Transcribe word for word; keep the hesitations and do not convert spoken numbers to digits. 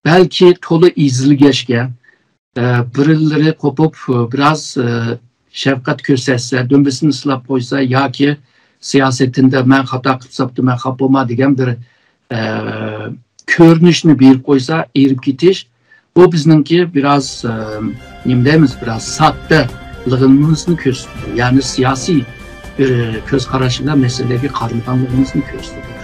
بەلكى تولا ئېزىلگەچكە، ئە، بىرىلىرى قوپۇپ، بىراز، ئە، شەپقەت كۆرسەتسە، دۈمبىسىنى سىلاپ قويسا ياكى سىياسىتىندە مەن خاتا قىلىپ ساپتىمەن، خاپا بولما دېگەن بىر، ئە، كۆرۈنۈشنى بېرىپ قويسا، ئېرىپ كېتىش، بۇ بىزنىڭكى بىراز، ئە، نېمە دەيمىز، بىراز ساددىلىقىمىزنى كۆرسىتىدۇ. يەنى سىياسىي بىر كۆز قاراش بىلەن مەسىلىگە قارىمىغانلىقىمىزنى كۆرسىتىدۇ.